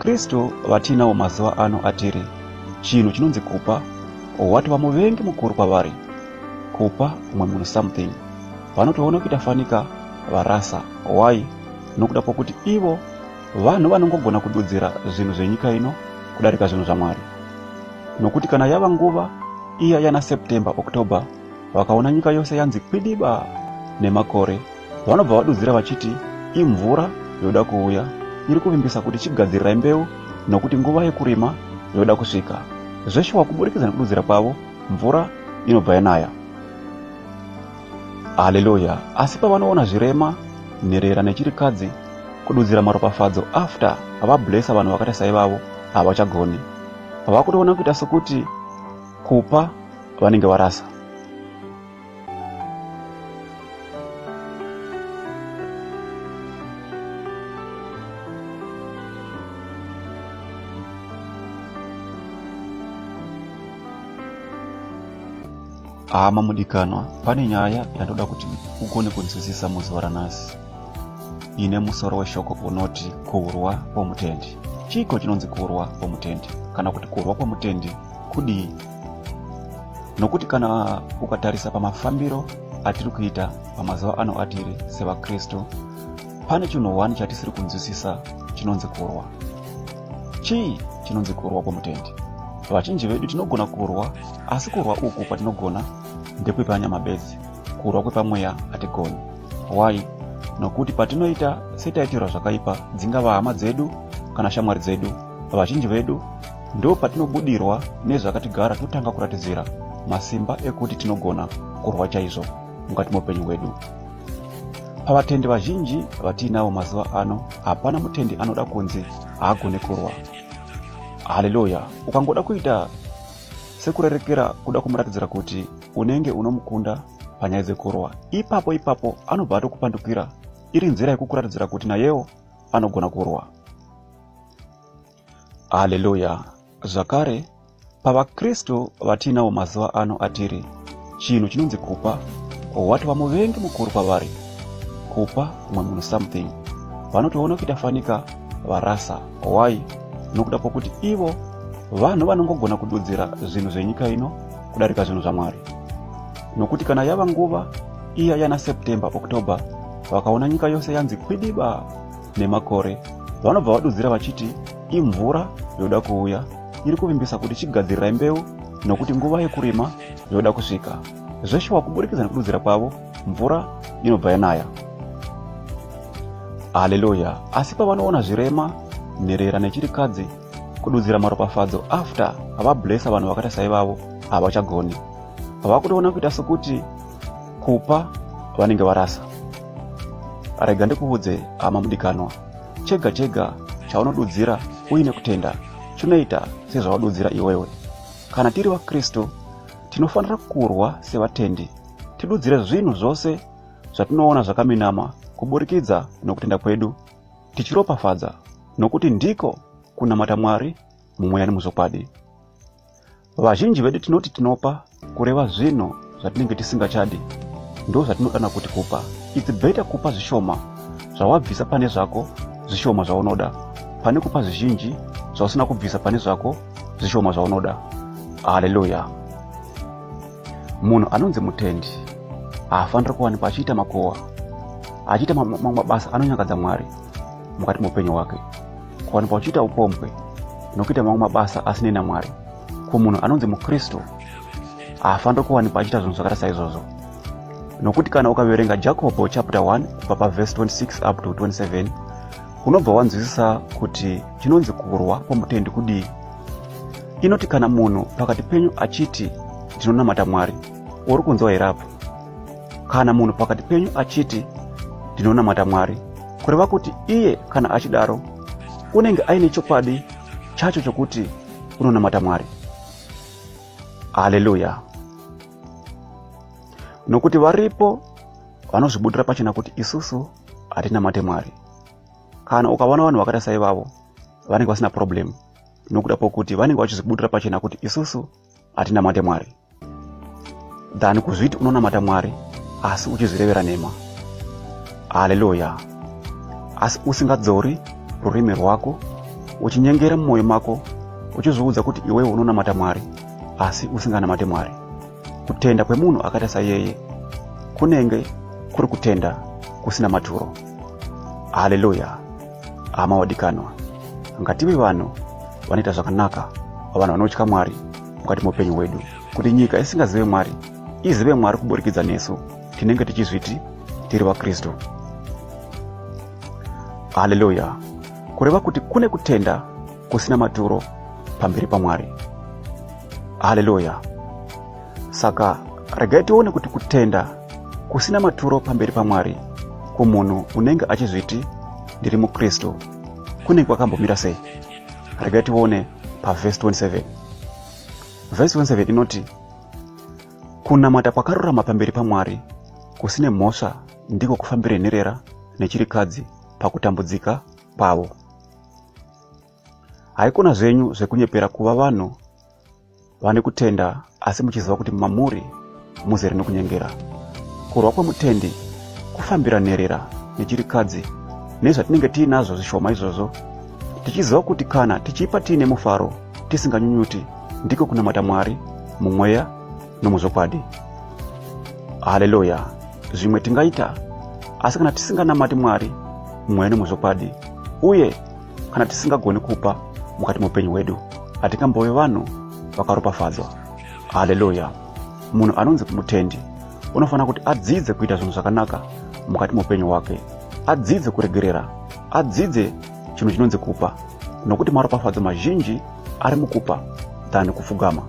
Kristu vatiinawo mazuva ano atiri, chinhu chinonzi kupa watova muvengi mukuru kwavari. Kupa umwe munhu something vanotoona kuita fanika varasa. Why? Nokuda kwokuti ivo vanhu vanongogona kududzira zvinhu zvenyika ino kudarika zvinhu zvaMwari. Nokuti kana yava nguva iya yana September, October, vakaona nyika yose yanzi kwidiba nemakore, Vanobva vadudzira vachiti imvura yoda kuuya iri kuvimbisa kuti chigadzirirai mbeu nokuti nguva yekurima yoda kusvika. Zveshuwa kuburikidza nekududzira kwavo mvura inobva yanaya. Haleluya! Asi pavanoona zvirema, nherera nechirikadzi kududzira maropafadzo after vablessa vanhu vakaita saivavo havachagoni. Vakutoona kuita sokuti kupa vanenge varasa. Hama mudikanwa, pane nyaya yandoda kuti ugone kunzwisisa muzuva ranhasi ine musoro weshoko unoti kurwa kwomutendi. Chiiko chinonzi kurwa kwomutendi kana kuti kurwa kwomutendi kudii? Nokuti kana ukatarisa pamafambiro atiri kuita pamazuva ano atiri sevaKristu, pane chinhu one chatisiri kunzwisisa chinonzi kurwa. Chii chinonzi kurwa kwomutendi? Vazhinji vedu tinogona kurwa, asi kurwa uku kwatinogona ndekwepanyama bedzi. Kurwa kwepamweya hatigoni. Why? Nokuti patinoita setaitirwa zvakaipa, dzingava hama dzedu kana shamwari dzedu, vazhinji vedu Ndo patinobudirwa nezvakatigara totanga kuratidzira masimba ekuti tinogona kurwa chaizvo mukati meupenyu hwedu. Pavatendi vazhinji vatiinavo mazuva ano, hapana mutendi anoda kunzi haagone kurwa. Haleluya! Ukangoda kuita sekurerekera kuda kumuratidzira kuti unenge unomukunda panyaya dzekurwa, ipapo ipapo anobva atokupandukira iri nzira yekukuratidzira kuti nayewo anogona kurwa. Haleluya! Zvakare, pavaKristu vatiinawo mazuva ano atiri, chinhu chinonzi kupa watova muvengi mukuru kwavari. Kupa umwe munhu something vanotoona kuita fanika varasa. Why? Nokuda kwokuti ivo vanhu vanongogona kududzira zvinhu zvenyika ino kudarika zvinhu zvaMwari. Nokuti kana yava nguva iya yana September, October, vakaona nyika yose yanzi kwidiba nemakore vanobva vadudzira vachiti imvura yoda kuuya iri kuvimbisa kuti chigadzirirai mbeu nokuti nguva yekurima yoda kusvika. Zveshuwa kuburikidza nekududzira kwavo mvura inobva yanaya. Haleluya! Asi pavanoona zvirema, nherera nechirikadzi kududzira maropafadzo after vablessa vanhu vakaita saivavo havachagoni. Vakutoona kuita sokuti kupa vanenge varasa. Rega ndikuudze hama mudikanwa, chega chega chaunodudzira uine kutenda chinoita sezvawadudzira iwewe. Kana tiri vaKristu, tinofanira kurwa sevatendi, tidudzire zvinhu zvose zvatinoona zvakaminama kuburikidza nokutenda kwedu, tichiropafadza, nokuti ndiko kunamata Mwari mumweya nemuzvokwadi. Vazhinji vedu tinoti tinopa kureva zvinhu zvatinenge tisingachadi ndo zvatinodana kuti kupa. It's better kupa zvishoma zvawabvisa pane zvako zvishoma zvaunoda pane kupa zvizhinji zvausina kubvisa pane zvako zvishoma zvaunoda. Haleluya! Munhu anonzi mutendi haafaniri kuwanikwa achiita makuhwa, achiita mamwe mabasa anonyangadza Mwari mukati meupenyu hwake. Kuwanikwa uchiita upombwe nokuita mamwe mabasa asinei naMwari kumunhu anonzi muKristu haafaniri kuwanikwa achiita zvinhu zvakaita saizvozvo. Nokuti kana ukaverenga Jakobho chapter 1 kubva pavhesi 26 up to 27 unobva wanzwisisa kuti chinonzi kurwa kwomutendi kudii. Inoti kana munhu pakati penyu achiti ndinonamata Mwari, uri kunzwa here apo? Kana munhu pakati penyu achiti ndinonamata Mwari, kureva kuti iye kana achidaro unenge aine chokwadi chacho chokuti unonamata Mwari. Haleluya! Nokuti varipo vanozvibudira pachena kuti isusu hatinamate Mwari. Kana ukaona vanhu vakaita saivavo vanenge vasina problem nokuda kwokuti vanenge vachizvibudira pachena kuti isusu hatinamate Mwari. Than kuzviti unonamata Mwari asi uchizvirevera nhema. Haleluya! Asi usingadzori rurimi rwako, Uchinyengera mumwoyo mako uchizviudza kuti iwewe unonamata Mwari asi usinganamate Mwari. Kutenda kwemunhu akaita saiyeye kunenge kuri kutenda kusina maturo. Haleluya! Hama wadikanwa, ngative vanhu vanoita zvakanaka, vanhu vanotya Mwari mukati meupenyu hwedu, kuti nyika isingazive Mwari izive Mwari kuburikidza nesu tinenge tichizviti tiri vaKristu. Haleluya! Kureva kuti kune kutenda kusina maturo pamberi paMwari. Haleluya! Saka regai tione kuti kutenda kusina maturo pamberi paMwari kumunhu unenge achizviti ndiri muKristu kunenge kwakambomira sei? Regai tione pavhesi 27. Vhesi 27 inoti, Kunamata kwakarurama pamberi paMwari kusine mhosva ndiko kufambira nherera nechirikadzi pakutambudzika kwavo. Haikona zvenyu zvekunyepera kuva vanhu vane kutenda asi muchiziva kuti mamuri muzere nokunyengera. Kurwa kwemutendi kufambira nherera nechirikadzi nezvatinenge tiinazvo zvishoma izvozvo, tichiziva kuti kana tichipa tiine mufaro tisinganyunyuti, ndiko kunamata Mwari mumweya nomuzvokwadi. Haleluya! Zvimwe tingaita, asi kana tisinganamati Mwari mumweya nomuzvokwadi, uye kana tisingagoni kupa mukati meupenyu hwedu, hatingambove vanhu vakaropafadzwa. Haleluya! Munhu anonzi mutendi unofanira kuti adzidze kuita zvinhu zvakanaka mukati meupenyu hwake, adzidze kuregerera, adzidze chinhu chinonzi kupa, nokuti maropafadzo mazhinji ari mukupa than kupfugama.